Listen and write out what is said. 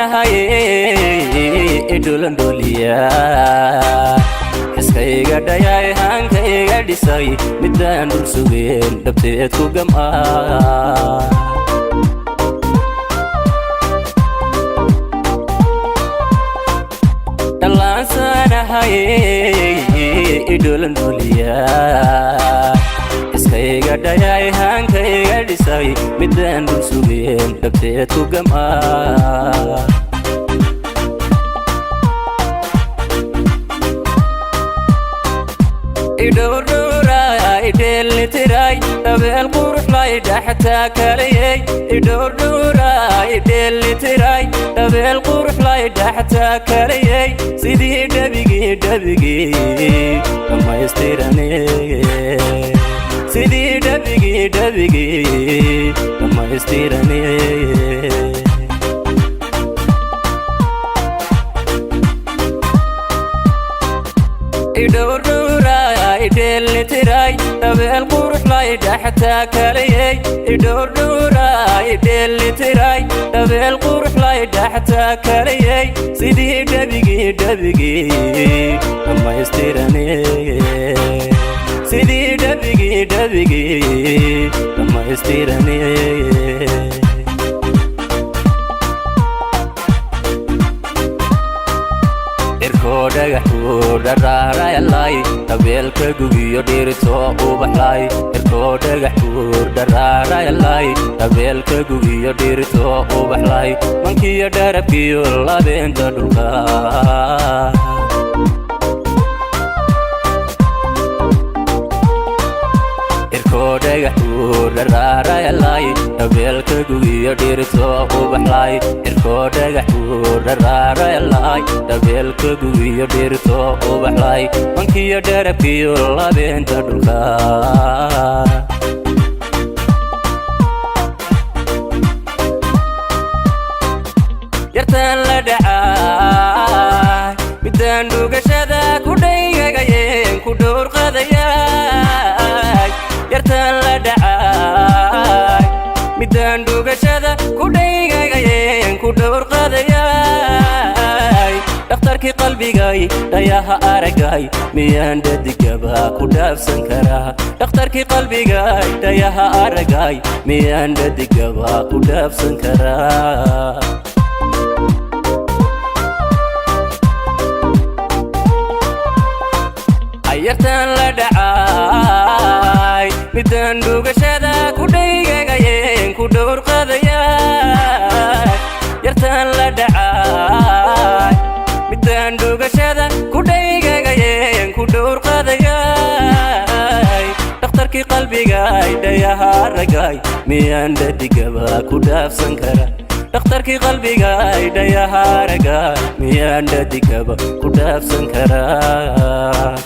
Dhallaansanahay, idhulandhuliya, xiskayga dhayay, hankayga dhisay, midaan dhul sugeen dhabteed ku gam'a. Dhallaansanahay, idhulandhuliya, xiskayga dhayay, hankayga dhisay, midaan dhul sugeen dhabteed ku gam'a. Idhowrdhowraay, dheelitiray, dhabeel quruxlay, dhaxtaa kalayey. Idhowrdhowraay, dheelitiray, dhabeel quruxlay, dhaxtaa kalayey, sidii dhabigii dhabigii dhammaystirane, sidii dhabigii dhabigii dhammaystirane. Idhowrdhowraay, dheelitiray, dhabeel quruxlay, dhaxtaa kalayey. Idhowrdhowraay, dheelitiray, dhabeel quruxlay, dhaxtaa kalayey, sidii dhabigii dhabigii dhammaystirane, sidii dhabigii dhabigii dhammaystirane. Cirkoo dhagax buu dharaarayalay, dhabeelka gugiyo dhirito ubaxlay. Cirkoo dhagax buur dharaarayalay, dhabeelka gugiyo dhirito ubaxlay, mankiyo dharabkiyo labeenta dhulka. Cirkoo dhagax buur dharaarayalay, dhabeelka gugiyo dhirito ubaxlay. Cirkoo dhagax buur dharaarayalay, dhabeelka gugiyo dhirito ubaxlay, mankiyo dharabkiyo labeenta dhulka. Yartaan la dhacay, midaan dhugashada ku dhaygagayeen, ku dhowr qadayay. Yartaan la dhacay, midaan dhugashada ku dhaygagayeen, ku dhowr qadayay. Dhakhtarkii qalbigay, dhayaha aragay, miyaan dhadigaba ku dhaafsan karaa? Dhakhtarkii qalbigay, dhayaha aragay, miyaan dhadigaba ku dhaafsan karaa? Ayartaan la dhacay, midaan dhugashada ku dhaygagayeen, ku dhowr qadayay. Yartaan la dhacay, midaan dhugashada ku dhaygagayeen, ku dhowr qadayay. Dhakhtarkii qalbigay, dhayaha aragay, miyaan dhadigaba ku dhaafsan kara? Dhakhtarkii qalbigay, dhayaha aragay, miyaan dhadigaba ku dhaafsan karaa?